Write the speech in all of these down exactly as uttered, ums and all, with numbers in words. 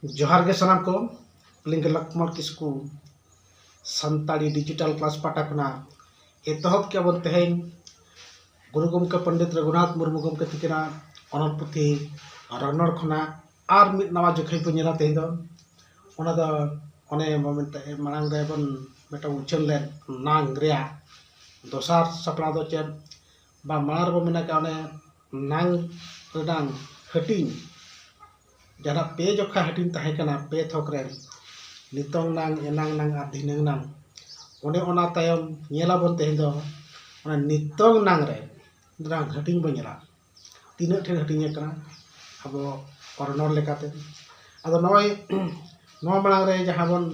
ᱡᱚᱦᱟᱨ ᱜᱮ ᱥᱟᱱᱟᱢ ᱠᱚ, ᱟᱹᱞᱤᱧ ᱜᱮ ᱞᱚᱠᱷᱢᱚᱬ ᱠᱤᱥᱠᱩ, ᱥᱟᱱᱛᱟᱲᱤ ᱰᱤᱡᱤᱴᱟᱞ ᱠᱞᱟᱥ ᱯᱟᱦᱴᱟ ᱠᱷᱚᱱᱟᱜ᱾ ᱮᱛᱚᱦᱚᱵ ᱠᱮᱜᱼᱟ ᱵᱚᱱ ᱛᱮᱦᱮᱧ ᱜᱩᱨᱩ ᱜᱚᱢᱠᱮ ᱯᱚᱱᱰᱤᱛ ᱨᱚᱜᱷᱩᱱᱟᱛᱷ ᱢᱩᱨᱢᱩ ᱜᱚᱢᱠᱮ ᱛᱤᱠᱤᱱᱟᱜ ᱚᱱᱚᱞ ᱯᱩᱛᱷᱤ ᱨᱚᱱᱚᱲ ᱠᱷᱚᱱᱟᱜ ᱟᱨ ᱢᱤᱫ ᱱᱟᱣᱟ ᱡᱚᱠᱷᱮᱡ ᱵᱚᱱ ᱧᱮᱞᱟ ᱛᱮᱦᱮᱧ ᱫᱚ᱾ ᱚᱱᱟ ᱫᱚ ᱚᱱᱮ ᱵᱚᱱ ᱢᱮᱛᱟᱜ, ᱢᱟᱲᱟᱝ ᱨᱮ ᱵᱚᱱ ᱢᱤᱫᱴᱟᱝ ᱩᱪᱷᱟᱹᱱ ᱞᱮᱫ ᱱᱟᱝ ᱨᱮᱭᱟᱜ ᱫᱚᱥᱟᱨ ᱥᱟᱯᱲᱟᱣ ᱫᱚ ᱪᱮᱫ, ᱵᱟ ᱢᱟᱲᱟᱝ ᱨᱮᱵᱚᱱ ᱢᱮᱱᱟ ᱠᱟᱜ ᱚᱱᱮ ᱱᱟᱝ ᱨᱮᱱᱟᱝ ᱦᱟᱹᱴᱤᱧ, ᱡᱟᱦᱟᱸ ᱯᱮ ᱡᱚᱠᱷᱟ ᱦᱟᱹᱴᱤᱧ ᱛᱟᱦᱮᱸ ᱠᱟᱱᱟ ᱯᱮ ᱛᱷᱚᱠ ᱨᱮ, ᱱᱤᱛᱚᱝ ᱱᱟᱝ, ᱮᱱᱟᱝ ᱱᱟᱝ ᱟᱨ ᱫᱷᱤᱱᱟᱹᱝ ᱱᱟᱝ᱾ ᱚᱱᱮ ᱚᱱᱟ ᱛᱟᱭᱚᱢ ᱧᱮᱞᱟᱵᱚᱱ ᱛᱮᱦᱮᱧ ᱫᱚ ᱚᱱᱟ ᱱᱤᱛᱚᱝ ᱱᱟᱝ ᱨᱮ ᱨᱮᱱᱟᱝ ᱦᱟᱹᱴᱤᱧ ᱵᱚᱱ ᱧᱮᱞᱟ, ᱛᱤᱱᱟᱹᱜ ᱴᱷᱮᱱ ᱦᱟᱹᱴᱤᱧ ᱟᱠᱟᱱᱟ ᱟᱵᱚ ᱨᱚᱱᱚᱲ ᱞᱮᱠᱟᱛᱮ᱾ ᱟᱫᱚ ᱱᱚᱜᱼᱚᱭ ᱱᱚᱣᱟ ᱢᱟᱲᱟᱝ ᱨᱮ ᱡᱟᱦᱟᱸ ᱵᱚᱱ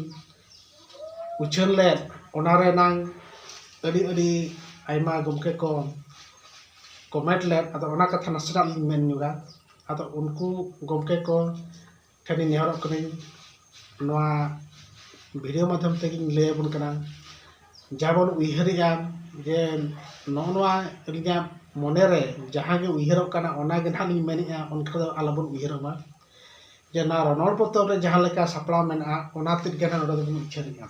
ᱩᱪᱷᱟᱹᱱ ᱞᱮᱫ, ᱚᱱᱟ ᱨᱮᱱᱟᱝ ᱟᱹᱰᱤ ᱟᱹᱰᱤ ᱟᱭᱢᱟ ᱜᱚᱢᱠᱮ ᱠᱚ ᱠᱚᱢᱮᱱᱴ ᱞᱮᱫ᱾ ᱟᱫᱚ ᱚᱱᱟ ᱠᱟᱛᱷᱟ ᱱᱟᱥᱮᱱᱟᱜ ᱞᱤᱧ ᱢᱮᱱ ᱧᱚᱜᱟ᱾ ᱟᱫᱚ ᱩᱱᱠᱩ ᱜᱚᱢᱠᱮ ᱠᱚ ᱴᱷᱮᱱᱤᱧ ᱱᱮᱦᱚᱨᱚᱜ ᱠᱟᱹᱱᱟᱹᱧ, ᱱᱚᱣᱟ ᱵᱷᱤᱰᱤᱭᱳ ᱢᱟᱫᱽᱫᱷᱚᱢ ᱛᱮᱜᱮᱧ ᱞᱟᱹᱭ ᱟᱵᱚᱱ ᱠᱟᱱᱟ, ᱡᱟᱦᱟᱸ ᱵᱚᱱ ᱩᱭᱦᱟᱹᱨᱮᱜᱼᱟ ᱡᱮ ᱱᱚᱜᱼᱚ ᱱᱚᱣᱟ ᱟᱹᱞᱤᱧᱟᱜ ᱢᱚᱱᱮᱨᱮ ᱡᱟᱦᱟᱸ ᱜᱮ ᱩᱭᱦᱟᱹᱨᱚᱜ ᱠᱟᱱᱟ, ᱚᱱᱟ ᱜᱮ ᱱᱟᱦᱟᱜ ᱞᱤᱧ ᱢᱮᱱᱮᱜᱼᱟ, ᱚᱱᱠᱟ ᱫᱚ ᱟᱞᱚᱵᱚᱱ ᱩᱭᱦᱟᱹᱨᱚᱜ ᱢᱟ᱾ ᱡᱮ ᱱᱚᱣᱟ ᱨᱚᱱᱚᱲ ᱯᱚᱛᱚᱵ ᱨᱮ ᱡᱟᱦᱟᱸ ᱞᱮᱠᱟ ᱥᱟᱯᱲᱟᱣ ᱢᱮᱱᱟᱜᱼᱟ, ᱚᱱᱟ ᱛᱮᱫ ᱜᱮ ᱱᱟᱦᱟᱜ ᱱᱚᱰᱮ ᱫᱚᱵᱚᱱ ᱩᱪᱷᱟᱹᱱᱮᱜᱼᱟ᱾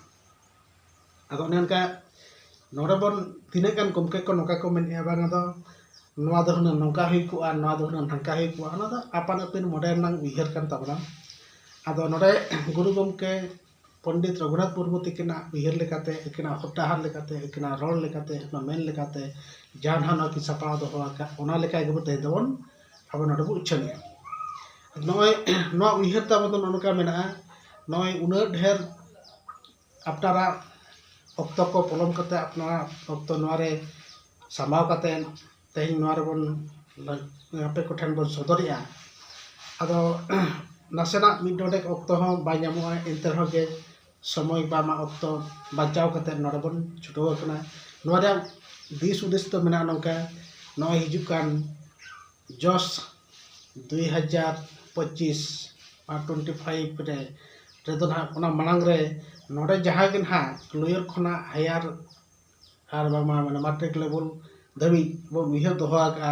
ᱟᱫᱚ ᱚᱱᱮ ᱚᱱᱠᱟ ᱱᱚᱰᱮ ᱵᱚᱱ ᱛᱤᱱᱟᱹᱜ ᱜᱟᱱ ᱜᱚᱢᱠᱮ ᱠᱚ ᱱᱚᱝᱠᱟ ᱠᱚ ᱢᱮᱱᱮᱜᱼᱟ, ᱵᱟᱝ ᱟᱫᱚ ᱱᱚᱣᱟ ᱫᱚ ᱦᱩᱱᱟᱹᱝ ᱱᱚᱝᱠᱟ ᱦᱩᱭ ᱠᱚᱜᱼᱟ, ᱱᱚᱣᱟ ᱫᱚ ᱦᱩᱱᱟᱹᱝ ᱱᱚᱝᱠᱟ ᱦᱩᱭ ᱠᱚᱜᱼᱟ, ᱚᱱᱟ ᱫᱚ ᱟᱯᱟᱱ ᱟᱹᱯᱤᱱ ᱢᱚᱱᱮ ᱨᱮᱱᱟᱝ ᱩᱭᱦᱟᱹᱨ ᱠᱟᱱ ᱛᱟᱵᱚᱱᱟ᱾ ᱟᱫᱚ ᱱᱚᱰᱮ ᱜᱩᱨᱩ ᱜᱚᱢᱠᱮ ᱯᱚᱱᱰᱤᱛ ᱨᱚᱜᱷᱩᱱᱟᱛᱷ ᱢᱩᱨᱢᱩ ᱛᱤᱠᱤᱱᱟᱜ ᱩᱭᱦᱟᱹᱨ ᱞᱮᱠᱟᱛᱮ, ᱟᱹᱠᱤᱱᱟᱜ ᱦᱚᱨ ᱰᱟᱦᱟᱨ ᱞᱮᱠᱟᱛᱮ, ᱟᱹᱠᱤᱱᱟᱜ ᱨᱚᱲ ᱞᱮᱠᱟᱛᱮ, ᱟᱹᱠᱤᱱᱟᱜ ᱢᱮᱱ ᱞᱮᱠᱟᱛᱮ ᱡᱟᱦᱟᱸ ᱱᱟᱦᱟᱜ ᱱᱚᱣᱟ ᱠᱤᱱ ᱥᱟᱯᱲᱟᱣ ᱫᱚᱦᱚ ᱟᱠᱟᱫ, ᱚᱱᱟ ᱞᱮᱠᱟ ᱜᱮᱵᱚ ᱛᱮᱦᱮᱧ ᱫᱚᱵᱚᱱ ᱟᱵᱚ ᱱᱚᱰᱮ ᱵᱚ ᱩᱪᱷᱟᱹᱱᱮᱜᱼᱟ᱾ ᱱᱚᱜᱼᱚᱭ ᱱᱚᱣᱟ ᱩᱭᱦᱟᱹᱨ ᱛᱟᱵᱚᱱ ᱫᱚ ᱱᱚᱜᱼᱚ ᱱᱚᱝᱠᱟ ᱢᱮᱱᱟᱜᱼᱟ, ᱱᱚᱜᱼᱚᱭ ᱩᱱᱟᱹᱜ ᱰᱷᱮᱨ ᱟᱯᱱᱟᱨᱟᱜ ᱚᱠᱛᱚ ᱠᱚ ᱯᱚᱞᱚᱢ ᱠᱟᱛᱮ, ᱟᱯᱱᱟᱨᱟᱜ ᱚᱠᱛᱚ ᱱᱚᱣᱟ ᱨᱮ ᱥᱟᱢᱵᱟᱣ ᱠᱟᱛᱮ ᱛᱮᱦᱮᱧ ᱱᱚᱣᱟ ᱨᱮᱵᱚᱱ, ᱟᱯᱮ ᱠᱚᱴᱷᱮᱱ ᱵᱚᱱ ᱥᱚᱫᱚᱨᱮᱜᱼᱟ᱾ ᱟᱫᱚ ᱱᱟᱥᱮᱱᱟᱜ ᱢᱤᱫ ᱰᱚᱸᱰᱮᱠ ᱚᱠᱛᱚ ᱦᱚᱸ ᱵᱟᱭ ᱧᱟᱢᱚᱜᱼᱟ, ᱮᱱᱛᱮ ᱨᱮᱦᱚᱸ ᱜᱮ ᱥᱚᱢᱚᱭ ᱵᱟ ᱟᱢᱟᱜ ᱚᱠᱛᱚ ᱵᱟᱧᱪᱟᱣ ᱠᱟᱛᱮ ᱱᱚᱰᱮ ᱵᱚᱱ ᱪᱷᱩᱴᱟᱹᱣ ᱟᱠᱟᱱᱟ᱾ ᱱᱚᱣᱟ ᱨᱮᱭᱟᱜ ᱫᱤᱥ ᱦᱩᱫᱤᱥ ᱫᱚ ᱢᱮᱱᱟᱜᱼᱟ ᱱᱚᱝᱠᱟ, ᱱᱚᱜᱼᱚᱭ ᱦᱤᱡᱩᱜ ᱠᱟᱱ ᱡᱚᱥ ᱫᱩᱭ ᱦᱟᱡᱟᱨ ᱯᱚᱸᱪᱤᱥ ᱟᱨ ᱴᱩᱭᱮᱱᱴᱤ ᱯᱷᱟᱭᱤᱵᱷ ᱨᱮ, ᱨᱮᱫᱚ ᱱᱟᱦᱟᱜ ᱚᱱᱟ ᱢᱟᱲᱟᱝ ᱨᱮ ᱱᱚᱰᱮ ᱡᱟᱦᱟᱸ ᱜᱮ ᱱᱟᱦᱟᱜ ᱞᱳᱭᱟᱨ ᱠᱷᱚᱱᱟᱜ ᱦᱟᱭᱟᱨ ᱟᱨ ᱵᱟᱝᱢᱟ ᱢᱟᱱᱮ ᱢᱟᱴᱨᱤᱠ ᱞᱮᱵᱮᱞ ᱫᱷᱟᱹᱵᱤᱡ ᱵᱚᱱ ᱩᱭᱦᱟᱹᱨ ᱫᱚᱦᱚ ᱟᱠᱟᱫᱼᱟ᱾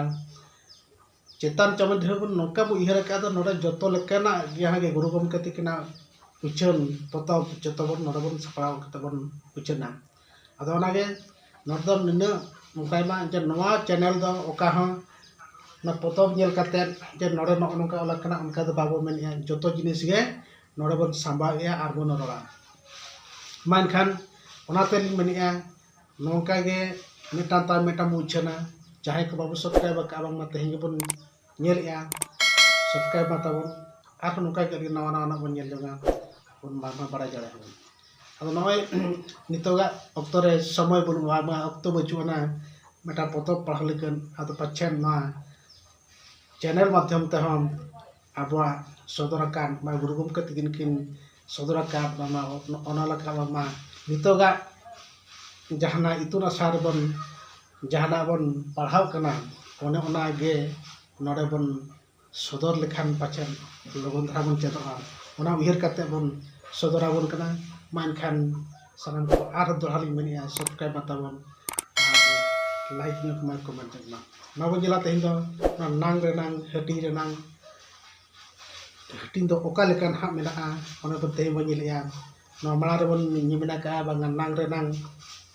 ᱪᱮᱛᱟᱱ ᱪᱟᱢᱮ ᱰᱷᱮᱨ ᱵᱚᱱ ᱱᱚᱝᱠᱟ ᱵᱚᱱ ᱩᱭᱦᱟᱹᱨ ᱟᱠᱟᱫᱟ, ᱱᱚᱰᱮ ᱡᱚᱛᱚ ᱞᱮᱠᱟᱱᱟᱜ ᱡᱟᱦᱟᱸ ᱜᱮ ᱜᱩᱨᱩ ᱜᱚᱢᱠᱮ ᱛᱟᱹᱠᱤᱱᱟᱜ ᱩᱪᱷᱟᱹᱱ ᱯᱚᱛᱚᱵ ᱡᱚᱛᱚ ᱵᱚᱱ ᱱᱚᱰᱮ ᱵᱚᱱ ᱥᱟᱯᱲᱟᱣ ᱠᱟᱛᱮ ᱵᱚᱱ ᱩᱪᱷᱟᱹᱱᱟ᱾ ᱟᱫᱚ ᱚᱱᱟᱜᱮ ᱱᱚᱰᱮ ᱫᱚ ᱱᱤᱱᱟᱹᱜ ᱱᱚᱝᱠᱟᱭ ᱢᱟ ᱡᱮ ᱱᱚᱣᱟ ᱪᱮᱱᱮᱞ ᱫᱚ ᱚᱠᱟ ᱦᱚᱸ ᱚᱱᱟ ᱯᱚᱛᱚᱵ ᱧᱮᱞ ᱠᱟᱛᱮ ᱡᱮ ᱱᱚᱰᱮ ᱱᱚᱜᱼᱚ ᱱᱚᱝᱠᱟ ᱚᱞ ᱟᱠᱟᱱᱟ ᱚᱱᱠᱟ ᱫᱚ ᱵᱟᱵᱚ ᱢᱮᱱᱮᱜᱼᱟ᱾ ᱡᱚᱛᱚ ᱡᱤᱱᱤᱥ ᱜᱮ ᱱᱚᱰᱮ ᱵᱚᱱ ᱥᱟᱢᱵᱟᱣᱮᱜᱼᱟ ᱟᱨ ᱵᱚᱱ ᱨᱚᱲᱟ᱾ ᱢᱟ ᱮᱱᱠᱷᱟᱱ ᱚᱱᱟᱛᱮᱞᱤᱧ ᱢᱮᱱᱮᱜᱼᱟ, ᱱᱚᱝᱠᱟ ᱜᱮ ᱢᱤᱫᱴᱟᱝ ᱛᱟᱭᱚᱢ ᱢᱤᱫᱴᱟᱝ ᱵᱚᱱ ᱩᱪᱷᱟᱹᱱᱟ᱾ ᱡᱟᱦᱟᱸᱭ ᱠᱚ ᱵᱟᱵᱚ subscribe ᱟᱠᱟᱫᱼᱟ, ᱵᱟᱝᱢᱟ ᱛᱮᱦᱮᱧ ᱜᱮᱵᱚᱱ ᱧᱮᱞᱮᱜᱼᱟ, subscribe ᱢᱟ ᱛᱟᱵᱚᱱ᱾ ᱟᱨᱦᱚᱸ ᱱᱚᱝᱠᱟ ᱜᱮ ᱟᱹᱰᱤ ᱱᱟᱣᱟ ᱱᱟᱣᱟᱱᱟᱜ ᱵᱚᱱ ᱧᱮᱞ ᱡᱚᱝᱟ, ᱵᱚᱱ ᱵᱟᱝᱢᱟ ᱵᱟᱲᱟᱭ ᱫᱟᱲᱮᱭᱟᱜᱼᱟ ᱵᱚᱱ᱾ ᱟᱫᱚ ᱱᱚᱜᱼᱚᱭ ᱱᱤᱛᱚᱜᱟᱜ ᱚᱠᱛᱚ ᱨᱮ ᱥᱚᱢᱚᱭ ᱵᱟᱹᱱᱩᱜᱼᱟ, ᱵᱟᱝ ᱚᱠᱛᱚ ᱵᱟᱹᱪᱩᱜ ᱟᱱᱟ ᱢᱤᱫᱴᱟᱝ ᱯᱚᱛᱚᱵ ᱯᱟᱲᱦᱟᱣ ᱞᱟᱹᱜᱤᱫ᱾ ᱟᱫᱚ ᱯᱟᱪᱷᱮ ᱱᱚᱣᱟ ᱪᱮᱱᱮᱞ ᱢᱟᱫᱽᱫᱷᱚᱢ ᱛᱮᱦᱚᱸ ᱟᱵᱚᱣᱟᱜ ᱥᱚᱫᱚᱨ ᱟᱠᱟᱱ ᱢᱟ ᱜᱩᱨᱩ ᱜᱚᱢᱠᱮ ᱛᱟᱹᱠᱤᱱ ᱠᱤᱱ ᱥᱚᱫᱚᱨ ᱟᱠᱟᱫ ᱵᱟᱝᱢᱟ ᱚᱱᱟ ᱞᱮᱠᱟ ᱵᱟᱝᱢᱟ ᱱᱤᱛᱚᱜᱟᱜ ᱡᱟᱦᱟᱱᱟᱜ ᱤᱛᱩᱱ ᱟᱥᱲᱟ ᱨᱮᱵᱚᱱ ᱡᱟᱦᱟᱱᱟᱜ ᱵᱚᱱ ᱯᱟᱲᱦᱟᱣ ᱠᱟᱱᱟ, ᱚᱱᱮ ᱚᱱᱟ ᱜᱮ ᱱᱚᱰᱮ ᱵᱚᱱ ᱥᱚᱫᱚᱨ ᱞᱮᱠᱷᱟᱱ ᱯᱟᱪᱮᱫ ᱞᱚᱜᱚᱱ ᱫᱷᱟᱨᱟ ᱵᱚᱱ ᱪᱮᱫᱚᱜᱼᱟ, ᱚᱱᱟ ᱩᱭᱦᱟᱹᱨ ᱠᱟᱛᱮ ᱵᱚᱱ ᱥᱚᱫᱚᱨ ᱟᱵᱚᱱ ᱠᱟᱱᱟ᱾ ᱢᱟ ᱮᱱᱠᱷᱟᱱ ᱥᱟᱱᱟᱢ ᱠᱚ ᱟᱨ ᱫᱚᱦᱲᱟ ᱞᱤᱧ ᱢᱮᱱᱮᱫᱼᱟ, subscribe ᱢᱟ ᱛᱟᱵᱚᱱ ᱟᱨ like ᱧᱚᱜ ᱢᱟ, comment ᱧᱚᱜ ᱢᱟ᱾ ᱢᱟ ᱵᱚᱱ ᱧᱮᱞᱟ ᱛᱮᱦᱮᱧ ᱫᱚ ᱚᱱᱟ ᱱᱟᱝ ᱨᱮᱱᱟᱝ ᱦᱟᱹᱴᱤᱧ ᱨᱮᱱᱟᱝ ᱦᱟᱹᱴᱤᱧ ᱫᱚ ᱚᱠᱟ ᱞᱮᱠᱟ ᱱᱟᱦᱟᱜ ᱢᱮᱱᱟᱜᱼᱟ, ᱚᱱᱟ ᱵᱚᱱ ᱛᱮᱦᱮᱧ ᱵᱚᱱ ᱧᱮᱞᱮᱜᱼᱟ᱾ ᱱᱚᱣᱟ ᱢᱟᱲᱟᱝ ᱨᱮᱵᱚᱱ ᱢᱮᱱ ᱟᱠᱟᱜᱼᱟ, ᱵᱟᱝᱟ ᱱᱟᱝ ᱨᱮᱱᱟᱝ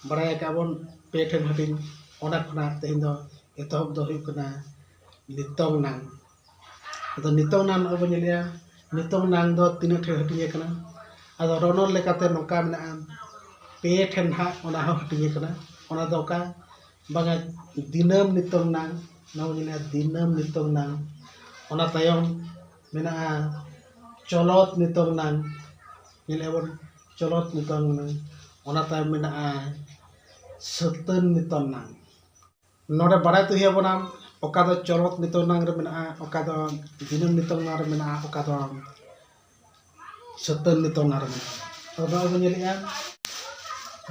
ᱵᱟᱲᱟᱭ ᱟᱠᱟᱜᱼᱟ ᱵᱚᱱ ᱯᱮ ᱴᱷᱮᱱ ᱦᱟᱹᱴᱤᱧ, ᱚᱱᱟ ᱠᱷᱚᱱᱟᱜ ᱛᱮᱦᱮᱧ ᱫᱚ ᱮᱛᱚᱦᱚᱵ ᱫᱚ ᱦᱩᱭᱩᱜ ᱠᱟᱱᱟ ᱱᱤᱛᱚᱝ ᱱᱟᱝ᱾ ᱟᱫᱚ ᱱᱤᱛᱚᱝ ᱱᱟᱝ ᱱᱚᱜᱼᱚᱭ ᱵᱚᱱ ᱧᱮᱞᱮᱜᱼᱟ, ᱱᱤᱛᱚᱝ ᱱᱟᱝ ᱫᱚ ᱛᱤᱱᱟᱹᱜ ᱴᱷᱮᱱ ᱦᱟᱹᱴᱤᱧ ᱟᱠᱟᱱᱟ? ᱟᱫᱚ ᱨᱚᱱᱚᱲ ᱞᱮᱠᱟᱛᱮ ᱱᱚᱝᱠᱟ ᱢᱮᱱᱟᱜᱼᱟ, ᱯᱮ ᱴᱷᱮᱱ ᱦᱟᱸᱜ ᱚᱱᱟ ᱦᱚᱸ ᱦᱟᱹᱴᱤᱧ ᱟᱠᱟᱱᱟ᱾ ᱚᱱᱟ ᱫᱚ ᱚᱠᱟ? ᱵᱟᱝᱟ, ᱫᱤᱱᱟᱹᱢ ᱱᱤᱛᱚᱝ ᱱᱟᱝ, ᱱᱚᱣᱟ ᱵᱚᱱ ᱧᱮᱞᱮᱜᱼᱟ ᱫᱤᱱᱟᱹᱢ ᱱᱤᱛᱚᱝ ᱱᱟᱝ᱾ ᱚᱱᱟ ᱛᱟᱭᱚᱢ ᱢᱮᱱᱟᱜᱼᱟ ᱪᱚᱞᱚᱛ ᱱᱤᱛᱚᱝ ᱱᱟᱝ, ᱧᱮᱞᱮᱜᱼᱟ ᱵᱚᱱ ᱪᱚᱞᱚᱛ ᱱᱤᱛᱚᱝ ᱱᱟᱝ᱾ ᱚᱱᱟ ᱛᱟᱭᱚᱢ ᱢᱮᱱᱟᱜᱼᱟ ᱥᱟᱹᱛᱟᱹᱱ ᱱᱤᱛᱚᱝ ᱱᱟᱝ᱾ ᱱᱚᱰᱮ ᱵᱟᱲᱟᱭ ᱛᱮ ᱦᱩᱭ ᱟᱵᱚᱱᱟ, ᱚᱠᱟ ᱫᱚ ᱪᱚᱞᱚᱛ ᱱᱤᱛᱚᱝ ᱱᱟᱝ ᱨᱮ ᱢᱮᱱᱟᱜᱼᱟ, ᱚᱠᱟ ᱫᱚ ᱫᱤᱱᱟᱹᱢ ᱱᱤᱛᱚᱝ ᱱᱟᱝ ᱨᱮ ᱢᱮᱱᱟᱜᱼᱟ, ᱚᱠᱟ ᱫᱚ ᱥᱟᱹᱛᱟᱹᱱ ᱱᱤᱛᱚᱝ ᱱᱟᱝ ᱨᱮ ᱢᱮᱱᱟᱜᱼᱟ᱾ ᱟᱫᱚ ᱱᱚᱜᱼᱚᱭ ᱵᱚᱱ ᱧᱮᱞᱮᱜᱼᱟ,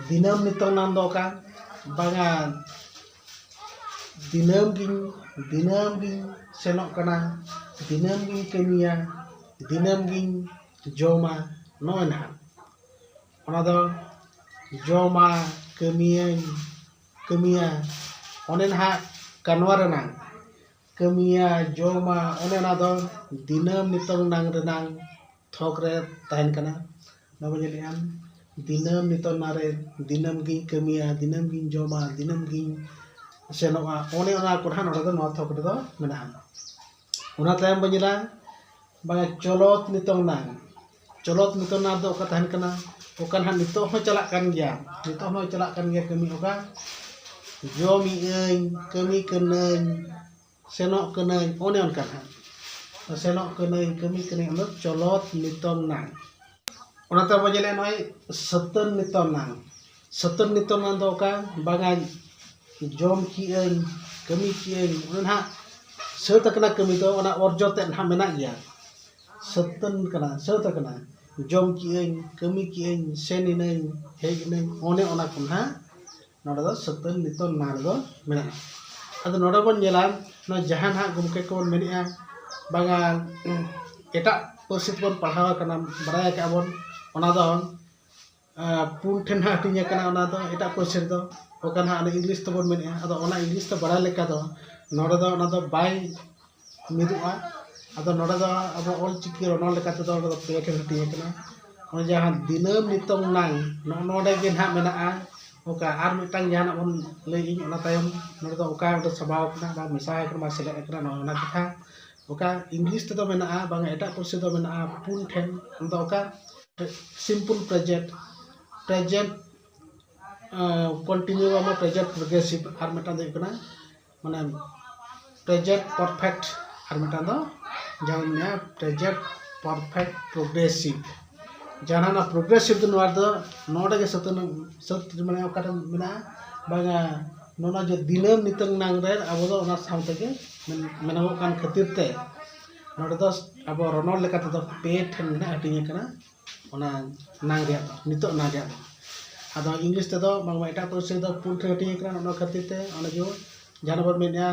ᱫᱤᱱᱟᱹᱢ ᱱᱤᱛᱚᱝ ᱱᱟᱝ ᱫᱚ ᱚᱠᱟ? ᱵᱟᱝᱟ, ᱫᱤᱱᱟᱹᱢ ᱜᱤᱧ, ᱫᱤᱱᱟᱹᱢ ᱜᱤᱧ ᱥᱮᱱᱚᱜ ᱠᱟᱱᱟ, ᱫᱤᱱᱟᱹᱢ ᱜᱤᱧ ᱠᱟᱹᱢᱤᱭᱟ, ᱫᱤᱱᱟᱹᱢ ᱜᱤᱧ ᱡᱚᱢᱟ, ᱱᱚᱜᱼᱚᱭ ᱱᱟᱦᱟᱜ᱾ ᱚᱱᱟ ᱫᱚ ᱡᱚᱢᱟ, ᱠᱟᱹᱢᱤᱭᱟᱹᱧ, ᱠᱟᱹᱢᱤᱭᱟ, ᱚᱱᱮ ᱱᱟᱦᱟᱜ ᱠᱟᱱᱣᱟ ᱨᱮᱱᱟᱝ ᱠᱟᱹᱢᱤᱭᱟ, ᱡᱚᱢᱟ, ᱚᱱᱮ ᱚᱱᱟ ᱫᱚ ᱫᱤᱱᱟᱹᱢ ᱱᱤᱛᱚᱝ ᱱᱟᱝ ᱨᱮᱱᱟᱝ ᱛᱷᱚᱠ ᱨᱮ ᱛᱟᱦᱮᱱ ᱠᱟᱱᱟ᱾ ᱱᱚᱣᱟ ᱵᱚᱱ ᱧᱮᱞᱮᱫᱼᱟ, ᱫᱤᱱᱟᱹᱢ ᱱᱤᱛᱚᱝ ᱱᱟᱝ ᱨᱮ ᱫᱤᱱᱟᱹᱢ ᱜᱤᱧ ᱠᱟᱹᱢᱤᱭᱟ, ᱫᱤᱱᱟᱹᱢ ᱜᱤᱧ ᱡᱚᱢᱟ, ᱫᱤᱱᱟᱹᱢ ᱜᱤᱧ ᱥᱮᱱᱚᱜᱼᱟ, ᱚᱱᱮ ᱚᱱᱟ ᱠᱚ ᱱᱟᱦᱟᱜ ᱱᱚᱰᱮ ᱫᱚ ᱱᱚᱣᱟ ᱛᱷᱚᱠ ᱨᱮᱫᱚ ᱢᱮᱱᱟᱜᱼᱟ᱾ ᱚᱱᱟ ᱛᱟᱭᱚᱢ ᱵᱚᱱ ᱧᱮᱞᱟ ᱵᱟᱝᱟ ᱪᱚᱞᱚᱛ ᱱᱤᱛᱚᱝ ᱱᱟᱝ᱾ ᱪᱚᱞᱚᱛ ᱱᱤᱛᱚᱝ ᱱᱟᱝ ᱫᱚ ᱚᱠᱟ ᱛᱟᱦᱮᱱ ᱠᱟᱱᱟ? ᱚᱠᱟ ᱱᱟᱦᱟᱜ ᱱᱤᱛᱚᱜ ᱦᱚᱸ ᱪᱟᱞᱟᱜ ᱠᱟᱱ ᱜᱮᱭᱟ, ᱱᱤᱛᱚᱜ ᱦᱚᱸ ᱪᱟᱞᱟᱜ ᱠᱟᱱ ᱜᱮᱭᱟ ᱠᱟᱹᱢᱤ᱾ ᱚᱠᱟ? ᱡᱚᱢᱮᱜ ᱟᱹᱧ, ᱠᱟᱹᱢᱤ ᱠᱟᱹᱱᱟᱹᱧ, ᱥᱮᱱᱚᱜ ᱠᱟᱹᱱᱟᱹᱧ, ᱚᱱᱮ ᱚᱱᱠᱟ ᱱᱟᱦᱟᱜ᱾ ᱥᱮᱱᱚᱜ ᱠᱟᱹᱱᱟᱹᱧ, ᱠᱟᱹᱢᱤ ᱠᱟᱹᱱᱟᱹᱧ, ᱚᱱᱟ ᱫᱚ ᱪᱚᱞᱚᱛ ᱱᱤᱛᱚᱝ ᱱᱟᱝ᱾ ᱚᱱᱟᱛᱮ ᱟᱵᱚ ᱧᱮᱞᱮᱫ ᱱᱚᱜᱼᱚᱭ ᱥᱟᱹᱛᱟᱹᱱ ᱱᱤᱛᱚᱝ ᱱᱟᱝ᱾ ᱥᱟᱹᱛᱟᱹᱱ ᱱᱤᱛᱚᱝ ᱱᱟᱝ ᱫᱚ ᱚᱠᱟ? ᱵᱟᱝᱟ ᱡᱚᱢ ᱠᱮᱜ ᱟᱹᱧ, ᱠᱟᱹᱢᱤ ᱠᱮᱜ ᱟᱹᱧ, ᱚᱱᱟ ᱱᱟᱦᱟᱜ ᱥᱟᱹᱛ ᱟᱠᱟᱱᱟ ᱠᱟᱹᱢᱤ ᱫᱚ, ᱚᱱᱟ ᱚᱨᱡᱚ ᱛᱮᱫ ᱱᱟᱦᱟᱜ ᱢᱮᱱᱟᱜ ᱜᱮᱭᱟ᱾ ᱥᱟᱹᱛᱟᱹᱱ ᱠᱟᱱᱟ, ᱥᱟᱹᱛ ᱟᱠᱟᱱᱟ᱾ ᱡᱚᱢ ᱠᱮᱜ ᱟᱹᱧ, ᱠᱟᱹᱢᱤ ᱠᱮᱜ ᱟᱹᱧ, ᱥᱮᱱ ᱮᱱᱟᱹᱧ, ᱦᱮᱡ ᱮᱱᱟᱹᱧ, ᱚᱱᱮ ᱚᱱᱟ ᱠᱚ ᱱᱟᱦᱟᱜ ᱱᱚᱰᱮ ᱫᱚ ᱥᱟᱹᱛᱟᱹᱱ ᱱᱤᱛᱚᱝ ᱱᱟᱝ ᱨᱮᱫᱚ ᱢᱮᱱᱟᱜᱼᱟ᱾ ᱟᱫᱚ ᱱᱚᱰᱮ ᱵᱚᱱ ᱧᱮᱞᱟ, ᱱᱚᱣᱟ ᱡᱟᱦᱟᱸ ᱱᱟᱦᱟᱜ ᱜᱚᱢᱠᱮ ᱠᱚᱵᱚᱱ ᱢᱮᱱᱮᱫᱼᱟ, ᱵᱟᱝᱟ ᱮᱴᱟᱜ ᱯᱟᱹᱨᱥᱤ ᱛᱮᱵᱚᱱ ᱯᱟᱲᱦᱟᱣ ᱟᱠᱟᱱᱟ, ᱵᱟᱲᱟᱭ ᱟᱠᱟᱫᱼᱟ ᱵᱚᱱ, ᱚᱱᱟ ᱫᱚ ᱟᱸ, ᱯᱩᱱ ᱴᱷᱮᱱ ᱦᱟᱸᱜ ᱦᱟᱹᱴᱤᱧ ᱟᱠᱟᱱᱟ, ᱚᱱᱟ ᱫᱚ ᱮᱴᱟᱜ ᱯᱟᱹᱨᱥᱤ ᱨᱮᱫᱚ ᱚᱠᱟ ᱱᱟᱦᱟᱜ ᱚᱱᱟ ᱤᱝᱞᱤᱥ ᱛᱮᱵᱚᱱ ᱢᱮᱱᱮᱫᱼᱟ᱾ ᱟᱫᱚ ᱚᱱᱟ ᱤᱝᱞᱤᱥ ᱛᱮ ᱵᱟᱲᱟᱭ ᱞᱮᱠᱟ ᱫᱚ ᱱᱚᱰᱮ ᱫᱚ ᱚᱱᱟ ᱫᱚ ᱵᱟᱭ ᱢᱤᱫᱚᱜᱼᱟ᱾ ᱟᱫᱚ ᱱᱚᱰᱮ ᱫᱚ ᱟᱵᱚ ᱚᱞ ᱪᱤᱠᱤ ᱨᱚᱱᱚᱲ ᱞᱮᱠᱟ ᱛᱮᱫᱚ ᱱᱚᱰᱮ ᱫᱚ ᱯᱮ ᱴᱷᱮᱱ ᱦᱟᱹᱴᱤᱧ ᱟᱠᱟᱱᱟ᱾ ᱚᱱᱟ ᱡᱟᱦᱟᱸ ᱫᱤᱱᱟᱹᱢ ᱱᱤᱛᱚᱝ ᱱᱟᱝ, ᱱᱚᱜᱼᱚ ᱱᱚᱰᱮ ᱜᱮ ᱱᱟᱦᱟᱜ ᱢᱮᱱᱟᱜᱼᱟ᱾ ᱚᱠᱟ ᱟᱨ ᱢᱤᱫᱴᱟᱝ ᱡᱟᱦᱟᱱᱟᱜ ᱵᱚᱱ ᱞᱟᱹᱭ ᱤᱧ, ᱚᱱᱟ ᱛᱟᱭᱚᱢ ᱱᱚᱰᱮ ᱫᱚ ᱚᱠᱟ ᱚᱸᱰᱮ ᱥᱟᱵᱟᱣ ᱟᱠᱟᱱᱟ, ᱵᱟ ᱢᱮᱥᱟ ᱟᱠᱟᱱᱟ, ᱵᱟ ᱥᱮᱞᱮᱫ ᱟᱠᱟᱱᱟ, ᱱᱚᱜᱼᱚ ᱱᱚᱣᱟ ᱠᱟᱛᱷᱟ᱾ ᱚᱠᱟ ᱤᱝᱞᱤᱥ ᱛᱮᱫᱚ ᱢᱮᱱᱟᱜᱼᱟ, ᱵᱟᱝᱟ ᱮᱴᱟᱜ ᱯᱟᱹᱨᱥᱤ ᱫᱚ ᱢᱮᱱᱟᱜᱼᱟ ᱯᱩᱱ ᱴᱷᱮᱱ᱾ ᱚᱱᱟ ᱫᱚ ᱚᱠᱟ? ᱥᱤᱢᱯᱚᱞ ᱯᱨᱮᱡᱮᱱᱴ, ᱯᱨᱮᱡᱮᱱᱴ ᱠᱚᱱᱴᱤᱱᱤᱭᱩ, ᱟᱵᱚ ᱯᱨᱮᱡᱮᱱᱴ ᱯᱨᱚᱜᱨᱮᱥᱤᱵᱷ, ᱟᱨ ᱢᱤᱫᱴᱟᱝ ᱫᱚ ᱦᱩᱭᱩᱜ ᱠᱟᱱᱟ ᱢᱟᱱᱮ ᱯᱨᱮᱡᱮᱱᱴ ᱯᱟᱨᱯᱷᱮᱠᱴ, ᱟᱨ ᱢᱤᱫᱴᱟᱝ ᱫᱚ ᱡᱟᱦᱟᱸ ᱵᱚᱱ ᱢᱮᱱᱟ ᱯᱨᱮᱡᱮᱱᱴ ᱯᱟᱨᱯᱷᱮᱠᱴ ᱯᱨᱚᱜᱨᱮᱥᱤᱵᱷ᱾ ᱡᱟᱦᱟᱸ ᱚᱱᱟ ᱯᱨᱚᱜᱨᱮᱥᱤᱵᱷ ᱫᱚ ᱱᱚᱣᱟ ᱫᱚ ᱱᱚᱰᱮ ᱜᱮ ᱥᱟᱹᱛ, ᱥᱟᱹᱛ ᱢᱟᱱᱮ ᱚᱠᱟᱨᱮ ᱢᱮᱱᱟᱜᱼᱟ? ᱵᱟᱝᱟ, ᱱᱚᱣᱟ ᱡᱮ ᱫᱤᱱᱟᱹᱢ ᱱᱤᱛᱚᱝ ᱱᱟᱝ ᱨᱮ ᱟᱵᱚ ᱫᱚ ᱚᱱᱟ ᱥᱟᱶ ᱛᱮᱜᱮ ᱢᱮᱱ-, ᱢᱮᱱᱚᱜᱚᱜ ᱠᱟᱱ ᱠᱷᱟᱹᱛᱤᱨ ᱛᱮ ᱱᱚᱰᱮ ᱫᱚ ᱟᱵᱚ ᱨᱚᱱᱚᱲ ᱞᱮᱠᱟ ᱛᱮᱫᱚ ᱯᱮ ᱴᱷᱮᱱ ᱜᱮ ᱱᱟᱜ ᱦᱟᱹᱴᱤᱧ ᱟᱠᱟᱱᱟ᱾ ᱚᱱᱟ ᱱᱟᱝ ᱨᱮᱭᱟᱜ ᱫᱚ, ᱱᱤᱛᱚᱜ ᱱᱟᱝ ᱨᱮᱭᱟᱜ ᱫᱚ᱾ ᱟᱫᱚ ᱤᱝᱞᱤᱥ ᱛᱮᱫᱚ ᱵᱟᱝᱢᱟ ᱮᱴᱟᱜ ᱯᱟᱹᱨᱥᱤ ᱨᱮᱫᱚ ᱯᱩᱱ ᱴᱷᱮᱱ ᱦᱟᱹᱴᱤᱧ ᱟᱠᱟᱱᱟ᱾ ᱚᱱᱟ ᱠᱷᱟᱹᱛᱤᱨ ᱛᱮ ᱚᱱᱮ ᱡᱮ ᱡᱟᱦᱟᱸ ᱵᱚᱱ ᱢᱮᱱᱮᱫᱼᱟ,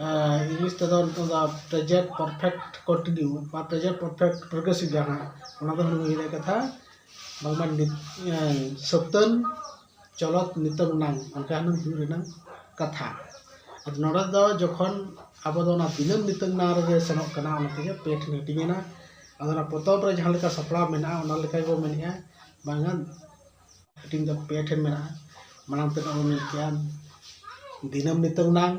ᱟᱸ, ᱤᱝᱞᱤᱥ ᱛᱮᱫᱚ ᱱᱤᱛᱚᱜ ᱫᱚ ᱯᱨᱮᱡᱮᱱᱴ ᱯᱟᱨᱯᱷᱮᱠᱴ ᱠᱚᱱᱴᱤᱱᱤᱭᱩ ᱵᱟ ᱯᱨᱮᱡᱮᱱᱴ ᱯᱟᱨᱯᱷᱮᱠᱴ ᱯᱨᱚᱜᱨᱮᱥᱤᱵᱷ ᱡᱟᱦᱟᱸ, ᱚᱱᱟ ᱫᱚ ᱦᱩᱭᱩᱜ ᱠᱟᱱᱟ ᱠᱟᱛᱷᱟ ᱵᱟᱝᱢᱟ ᱱᱤᱛ-, ᱮᱸ, ᱥᱟᱹᱛᱟᱹᱱ ᱪᱚᱞᱚᱛ ᱱᱤᱛᱚᱝ ᱱᱟᱝ, ᱚᱱᱠᱟ ᱦᱩᱱᱟᱹᱝ ᱦᱩᱭᱩᱜ ᱨᱮᱱᱟᱝ ᱠᱟᱛᱷᱟ᱾ ᱟᱫᱚ ᱱᱚᱰᱮ ᱫᱚ ᱡᱚᱠᱷᱚᱱ ᱟᱵᱚ ᱫᱚ ᱚᱱᱟ ᱫᱤᱱᱟᱹᱢ ᱱᱤᱛᱟᱹᱝ ᱱᱟᱝ ᱨᱮᱜᱮ ᱥᱮᱱᱚᱜ ᱠᱟᱱᱟ, ᱚᱱᱟ ᱛᱮᱜᱮ ᱯᱮ ᱴᱷᱮᱱ ᱦᱟᱹᱴᱤᱧ ᱮᱱᱟ᱾ ᱟᱫᱚ ᱚᱱᱟ ᱯᱚᱛᱚᱵ ᱨᱮ ᱡᱟᱦᱟᱸ ᱞᱮᱠᱟ ᱥᱟᱯᱲᱟᱣ ᱢᱮᱱᱟᱜᱼᱟ, ᱚᱱᱟ ᱞᱮᱠᱟ ᱜᱮᱵᱚ ᱢᱮᱱᱮᱫᱼᱟ, ᱵᱟᱝᱟ ᱦᱟᱹᱴᱤᱧ ᱫᱚ ᱯᱮ ᱴᱷᱮᱱ ᱢᱮᱱᱟᱜᱼᱟ᱾ ᱢᱟᱲᱟᱝ ᱛᱮ ᱵᱚᱱ ᱢᱮᱱ ᱠᱮᱜᱼᱟ ᱫᱤᱱᱟᱹᱢ ᱱᱤᱛᱟᱹᱝ ᱱᱟᱝ,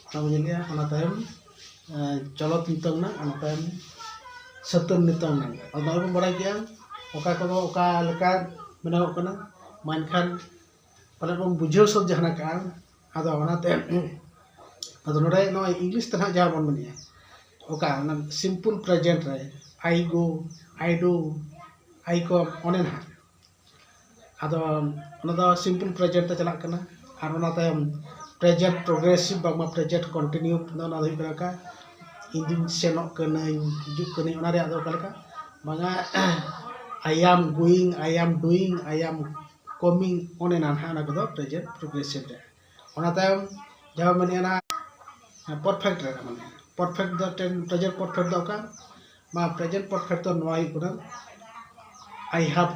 ᱚᱱᱟ ᱵᱚᱱ ᱧᱮᱞᱮᱜᱼᱟ, ᱚᱱᱟ ᱛᱟᱭᱚᱢ ᱮᱸ, ᱪᱚᱞᱚᱛ ᱱᱤᱛᱟᱹᱝ ᱱᱟᱝ, ᱚᱱᱟ ᱛᱟᱭᱚᱢ ᱥᱟᱹᱛᱟᱹᱱ ᱱᱤᱛᱟᱹᱝ ᱱᱟᱝ᱾ ᱟᱫᱚ ᱱᱚᱜᱼᱚᱭ ᱵᱚᱱ ᱵᱟᱲᱟᱭ ᱠᱮᱜᱼᱟ ᱚᱠᱟ ᱠᱚᱫᱚ ᱚᱠᱟ ᱞᱮᱠᱟ ᱢᱮᱱᱚᱜᱚᱜ ᱠᱟᱱᱟ, ᱢᱟ ᱮᱱᱠᱷᱟᱱ ᱯᱟᱞᱮᱫ ᱵᱚᱱ ᱵᱩᱡᱷᱟᱹᱣ ᱥᱟᱹᱛ ᱡᱟᱦᱟᱸ ᱠᱟᱜᱼᱟ᱾ ᱟᱫᱚ ᱚᱱᱟᱛᱮ ᱟᱫᱚ ᱱᱚᱰᱮ ᱱᱚᱜᱼᱚᱭ ᱤᱝᱞᱤᱥ ᱛᱮ ᱱᱟᱦᱟᱜ ᱡᱟᱦᱟᱸ ᱵᱚᱱ ᱢᱮᱱᱮᱜᱼᱟ, ᱚᱠᱟ ᱚᱱᱟ ᱥᱤᱢᱯᱩᱞ ᱯᱨᱮᱡᱮᱱᱴ ᱨᱮ I go, I do, I come, ᱚᱱᱮ ᱱᱟᱦᱟᱜ᱾ ᱟᱫᱚ ᱚᱱᱟ ᱫᱚ ᱥᱤᱢᱯᱩᱞ ᱯᱨᱮᱡᱮᱱᱴ ᱛᱮ ᱪᱟᱞᱟᱜ ᱠᱟᱱᱟ᱾ ᱟᱨ ᱚᱱᱟ ᱛᱟᱭᱚᱢ ᱯᱨᱮᱡᱮᱱᱴ ᱯᱨᱚᱜᱨᱮᱥᱤᱵᱷ ᱵᱟᱝᱢᱟ ᱯᱨᱮᱡᱮᱱᱴ ᱠᱚᱱᱴᱤᱱᱤᱭᱩ, ᱚᱱᱟ ᱫᱚ ᱦᱩᱭᱩᱜ ᱠᱟᱱᱟ ᱚᱠᱟ ᱤᱧ ᱫᱩᱧ ᱥᱮᱱᱚᱜ ᱠᱟᱹᱱᱟᱹᱧ, ᱦᱤᱡᱩᱜ ᱠᱟᱹᱱᱟᱹᱧ, ᱚᱱᱟ ᱨᱮᱭᱟᱜ ᱫᱚ ᱚᱠᱟ ᱞᱮᱠᱟ? ᱵᱟᱝᱟ I am going, I am doing, I am coming, ᱚᱱᱮ ᱚᱱᱟ ᱱᱟᱦᱟᱜ, ᱚᱱᱟ ᱠᱚᱫᱚ ᱯᱨᱮᱡᱮᱱᱴ ᱯᱨᱚᱜᱨᱮᱥᱤᱵᱷ ᱨᱮ᱾ ᱚᱱᱟ ᱛᱟᱭᱚᱢ ᱡᱟᱦᱟᱸ ᱢᱮᱱᱮᱜᱼᱟ ᱱᱟᱦᱟᱜ ᱯᱟᱨᱯᱷᱮᱠᱴ ᱨᱮ, ᱢᱟᱱᱮ ᱯᱟᱨᱯᱷᱮᱠᱴ ᱫᱚ ᱯᱨᱮᱡᱮᱱᱴ ᱯᱟᱨᱯᱷᱮᱠᱴ ᱫᱚ ᱚᱠᱟ? ᱢᱟ ᱯᱨᱮᱡᱮᱱᱴ ᱯᱟᱨᱯᱷᱮᱠᱴ ᱫᱚ ᱱᱚᱣᱟ ᱦᱩᱭᱩᱜ ᱠᱟᱱᱟ, I have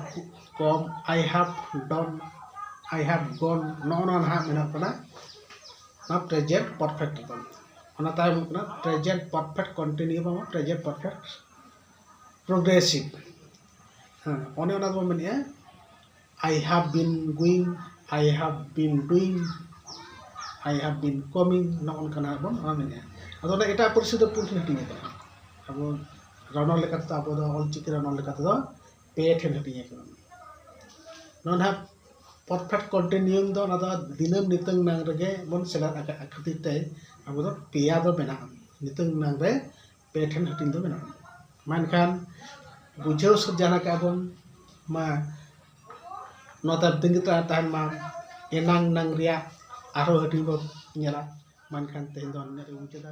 come, I have done, I have gone, ᱱᱚᱜᱼᱚ ᱱᱚᱣᱟ ᱱᱟᱦᱟᱜ ᱢᱮᱱᱚᱜ ᱠᱟᱱᱟ ᱱᱚᱣᱟ ᱯᱨᱮᱡᱮᱱᱴ ᱯᱟᱨᱯᱷᱮᱠᱴ ᱫᱚ᱾ ᱚᱱᱟ ᱛᱟᱭᱚᱢ ᱦᱩᱭᱩᱜ ᱠᱟᱱᱟ ᱯᱨᱮᱡᱮᱱᱴ ᱯᱟᱨᱯᱷᱮᱠᱴ ᱠᱚᱱᱴᱤᱱᱤᱭᱩ, ᱵᱟᱝ ᱯᱨᱮᱡᱮᱱᱴ ᱯᱟᱨᱯᱷᱮᱠᱴ ᱯᱨᱚᱜᱨᱮᱥᱤᱵᱷ᱾ ᱦᱮᱸ, ᱚᱱᱮ ᱚᱱᱟ ᱫᱚᱵᱚᱱ ᱢᱮᱱᱮᱜᱼᱟ, I have been going, I have been doing, I have been coming, ᱱᱚᱜᱼᱚ ᱱᱚᱝᱠᱟᱱᱟᱜ ᱵᱚᱱ ᱚᱱᱟ ᱢᱮᱱᱮᱜᱼᱟ᱾ ᱟᱫᱚ ᱚᱱᱟ ᱮᱴᱟᱜ ᱯᱟᱹᱨᱥᱤ ᱫᱚ ᱯᱩᱱ ᱴᱷᱮᱱ ᱦᱟᱹᱴᱤᱧ ᱟᱠᱟᱱᱟ᱾ ᱟᱵᱚ ᱨᱚᱱᱚᱲ ᱞᱮᱠᱟᱛᱮ ᱫᱚ, ᱟᱵᱚ ᱫᱚ ᱚᱞᱪᱤᱠᱤ ᱨᱚᱱᱚᱲ ᱞᱮᱠᱟᱛᱮ ᱫᱚ ᱯᱮ ᱴᱷᱮᱱ ᱦᱟᱹᱴᱤᱧ ᱟᱠᱟᱱᱟ᱾ ᱱᱚᱣᱟ ᱱᱟᱦᱟᱜ ᱯᱟᱨᱯᱷᱮᱠᱴ ᱠᱚᱱᱴᱤᱱᱤᱭᱩᱢ ᱫᱚ ᱚᱱᱟ ᱫᱚ ᱫᱤᱱᱟᱹᱢ ᱱᱤᱛᱟᱹᱝ ᱱᱟᱝ ᱨᱮᱜᱮ ᱵᱚᱱ ᱥᱮᱞᱮᱫ ᱟᱠᱟᱫ ᱠᱷᱟᱹᱛᱤᱨ ᱛᱮ ᱟᱵᱚ ᱫᱚ ᱯᱮᱭᱟ ᱫᱚ ᱢᱮᱱᱟᱜᱼᱟ, ᱱᱤᱛᱟᱹᱝ ᱱᱟᱝ ᱨᱮ ᱯᱮ ᱴᱷᱮᱱ ᱦᱟᱹᱴᱤᱧ ᱫᱚ ᱢᱮᱱᱟᱜᱼᱟ᱾ ᱢᱮᱱᱠᱷᱟᱱ ᱵᱩᱡᱷᱟᱹᱣ ᱥᱟᱹᱛ ᱡᱟᱦᱟᱸ ᱠᱟᱜᱼᱟ ᱵᱚᱱ, ᱢᱟ ᱱᱚᱣᱟ ᱛᱟᱭᱚᱢ ᱛᱤᱸᱜᱩ ᱛᱟᱦᱮᱱ ᱢᱟ, ᱮᱱᱟᱝ ᱱᱟᱝ ᱨᱮᱭᱟᱜ ᱟᱨᱦᱚᱸ ᱦᱟᱹᱴᱤᱧ ᱵᱚᱱ ᱧᱮᱞᱟ᱾ ᱢᱮᱱᱠᱷᱟᱱ ᱛᱮᱦᱮᱧ ᱫᱚ ᱱᱤᱱᱟᱹᱜ ᱨᱮ ᱢᱩᱪᱟᱹᱫᱟ᱾